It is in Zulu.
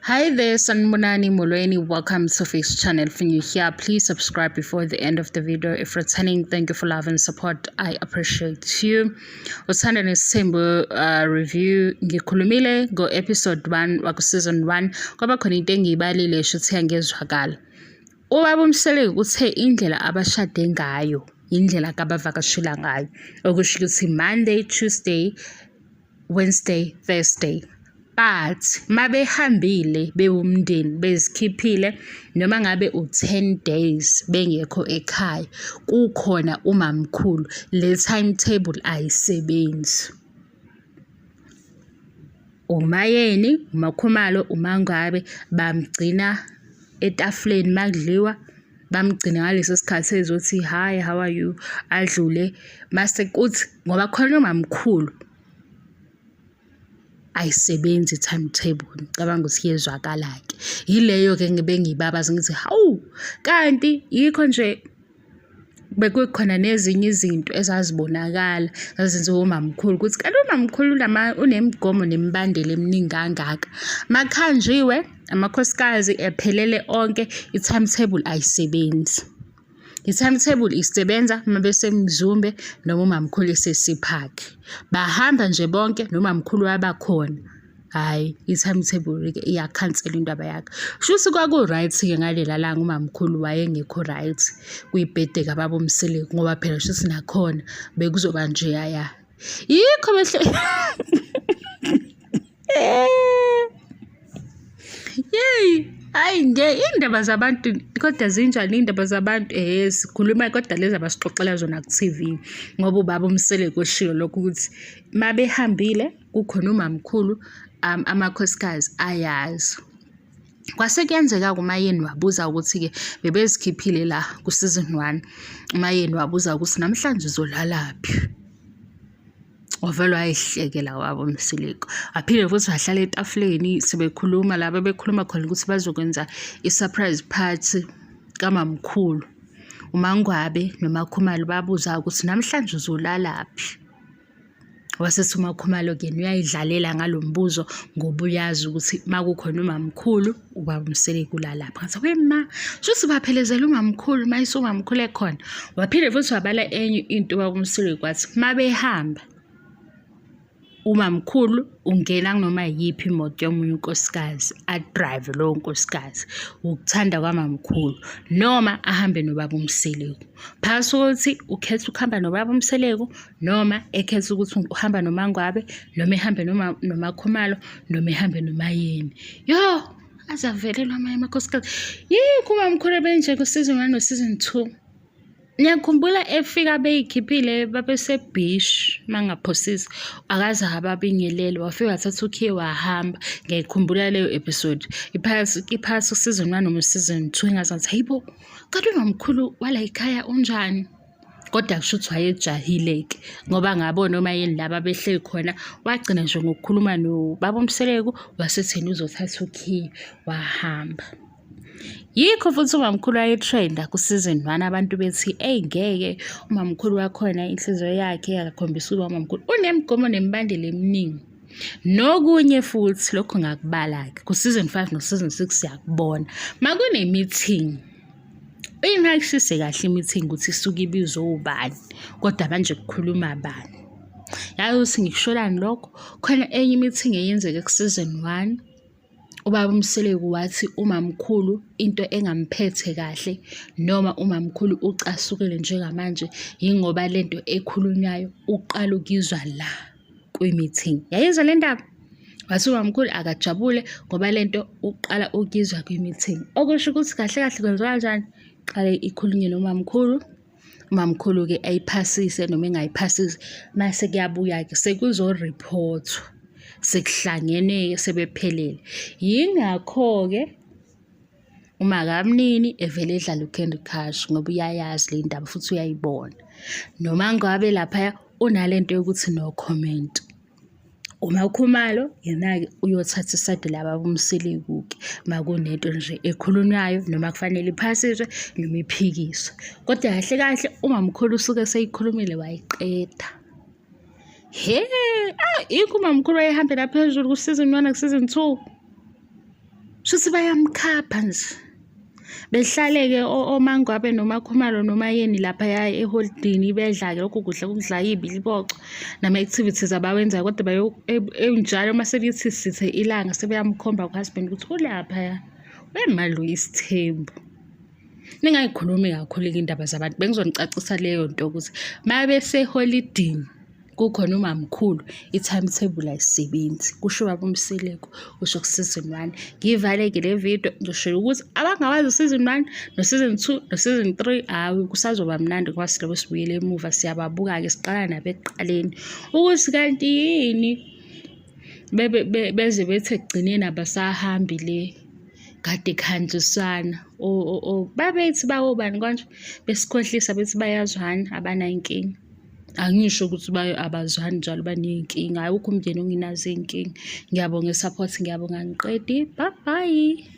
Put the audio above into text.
Hi there, Sanibonani Molweni. Welcome to Face Channel. If you're here, please subscribe before the end of the video. If returning, thank you for love and support. I appreciate you. Uthando Nesithembu review ngikhulumile ngo episode 1 waku season 1 kwaba khona into engiyibalile shuthi yangezwakala. Ubaba uMseleku uthe indlela abashade ngayo indlela kabavakashela ngayo okusho ukuthi Monday, Tuesday, Wednesday, Thursday. But mabehambile bewumndeni bezikhiphile noma ngabe u-10 days bengekho ekhaya kukhona umamkhulu le timetable ayisebenzi. UMaYeni, uMaKhumalo, uMaNgwabe bamgcina etafuleni makudliwa bamgcine ngaleso sikhathi ezothi hi, how are you, adlule mase kuthi ngoba khona umamkhulu ayisebenzi i-timetable. Ngicabanga ukuthi iyezwakala-ke. Yileyo-ke ngibe ngiyibabaza ngithi hawu, kanti yikho nje bekukhona nezinye izinto ezazibonakala zazenziwa umamkhulu ukuthi kanti umamkhulu unemigomo nemibandela eminingi kangaka. Makhanjiwe amakhosikazi ephelele onke, i-timetable ayisebenzi. I-timetable isebenza uma beseMzumbe noma umamkhulu esesiphakhi. Bahamba nje bonke nomamkhulu wabakhona. Hhayi, i-timetable-ke iyakhansela indaba yakhe. Shuthi kwaku-right-ke ngalela langa umamkhulu wayengekho right kwibhede kababa uMseleku ngoba phela shuthi nakhona bekuzoba njeyaya. Yikho behle Yeyi, hhayi nge iy'ndaba zabantu kodwa zinjani iy'ndaba zabantu? Ehhe, sikhuluma kodwa lezi abasixoxela zona ku-T_V ngoba ubaba uMseleku ushilo lokho ukuthi uma behambile kukhona umamkhulu amakhosikazi ayazi. Kwase kuyenzeka-ke uMaYeni wabuza ukuthi-ke bebezikhiphile la ku-season one, uMaYeni wabuza ukuthi namhlanje uzolalaphi? Wavele wayihlekela wabo uMseleku. Waphinde futhi wahlala etafuleni sebekhuluma la bebekhuluma khona ukuthi bazokwenza i-surprise party kamamkhulu. UMaNgwabe noMaKhumalo babuza ukuthi namhlanje uzolalaphi? Wasethi uMaKhumalo-ke yena uyayidlalela ngalo mbuzo ngoba uyazi ukuthi uma kukhona umamkhulu ubaba uMseleku ulalaphi. Ngathi we ma, shuthi baphelezela umamkhulu uma umamkhulu ekhona. Waphinde futhi wabala enye into ubaba uMseleku wathi uma behamba umamkhulu ungena kunoma yiyiphi imoto yomunye unkosikazi adrayive lowo nkosikazi ukuthanda kwamamkhulu noma ahambe nobaba uMseleku. Phakathi kokuthi ukhetha ukuhamba nobaba uMseleku noma ekhetha ukuthi uhamba noMaNgwabe noma ehambe noma noMaKhumalo noma ehambe noMaYeni. Yo, aze avelelwe amanye amakhosikazi. Yikho umamkhulu ebenje ku-season one no-season two. Ngiyakhumbula efika beyikhiphile babesebhishi uma ngingaphosisi, akaze ababingelele wafika wathatha ukhiye wahamba. Ngiyayikhumbula leyo episode. Iphakathi iphakathi ku-season one noma season two engazi ngathi hayibo, kanti umamkhulu walayikhaya unjani? Kodwa kushuthi wayejahile-ke ngoba ngabona oMaYeni laba behleli khona wagcina nje ngokukhuluma nobaba uMseleku wasethi yena uzothatha ukhiye wahamba. Yikho futhi umamkhulu wayetrenda ku-season one abantu bethi eyi ngeke umamkhulu wakhona inhliziyo yakhe akakhombisi ukuba umamkhulu unemigomo nemibandela eminingi. Nokunye futhi lokho ngakubala-ke ku-season five no-season six siyakubona. Makune-meeting uyinakisise kahle i-meeting ukuthi isuke ibizwe ubani kodwa manje kukhuluma bani. Yazi ukuthi ngikusholani lokho? Khona enye i-meeting eyenzeke ku-season one ubaba uMseleku wathi umamkhulu into engamphethe kahle noma umamkhulu ucasukile njengamanje yingoba lento ekhulunywayo uqala ukuyizwa la kwi-meeting. Yayizwa le ndaba? Wathi umamkhulu akajabule ngoba lento uqala ukuyizwa kwi-meeting. Okusho ukuthi kahle kahle kwenziwa kanjani? Qale ikhulunywe nomamkhulu, umamkhulu-ke ayiphasise noma engayiphasisi mase kuyabuya-ke sekuzoriphothwa sekuhlangene-ke sebephelele. Yingakho-ke uMakamnini evele edlala u-Candy Crush ngoba uyayazi le ndaba futhi uyayibona. Noma ngabe laphaya unalento yokuthi no comment. UMaKhumalo yena-ke uyothatha isayidi lababa uMseleku-ke uma kunento nje ekhulunywayo noma kufanele iphasiswe noma iphikiswe. Kodwa kahle kahle umamkhulu usuke eseyikhulumile wayiqeda. He, ah, yikho umamkhulu wayehambela phezulu ku-season one naku-season two. Shuthi bayamkhapha nje. Behlale-ke oMangwabe noMakhumalo noMayeni laphaya eholidini bedla-ke lokhu kudla okudla iy'biliboco nama-activities abawenzayo kodwa njalo uma selithi sithe ilanga sebeyamkhomba ku-husband ukuthi ulaphaya wemali isithembu. Ningayikhulumi kakhulu-ke iy'ndaba zabantu bengizonicacisa leyo nto ukuthi uma beseholidini kukhona umamkhulu i-timetable ayisebenzi kusho ubaba uMseleku usho ku-season one. Ngiyivale-ke le video ngishilo ukuthi abangawazi u-season one no-season two no-season three hhawu kusazoba mnandi ngoba silobe sibuyele emuva siyababuka-ke siqala nabo ekuqaleni ukuthi kanti yini beze bethi ekugcineni abasahambi le kade kuhanjiswana babethi bawobani konje besikhohlisa bethi bayazwana abanayinkinga. Angisho ukuthi abazwani njalo baney'nkinga, awukho umndeni ongenazo iy'nkinga. Ngiyabonga i-support, ngiyabonga angiqedi, bye bye.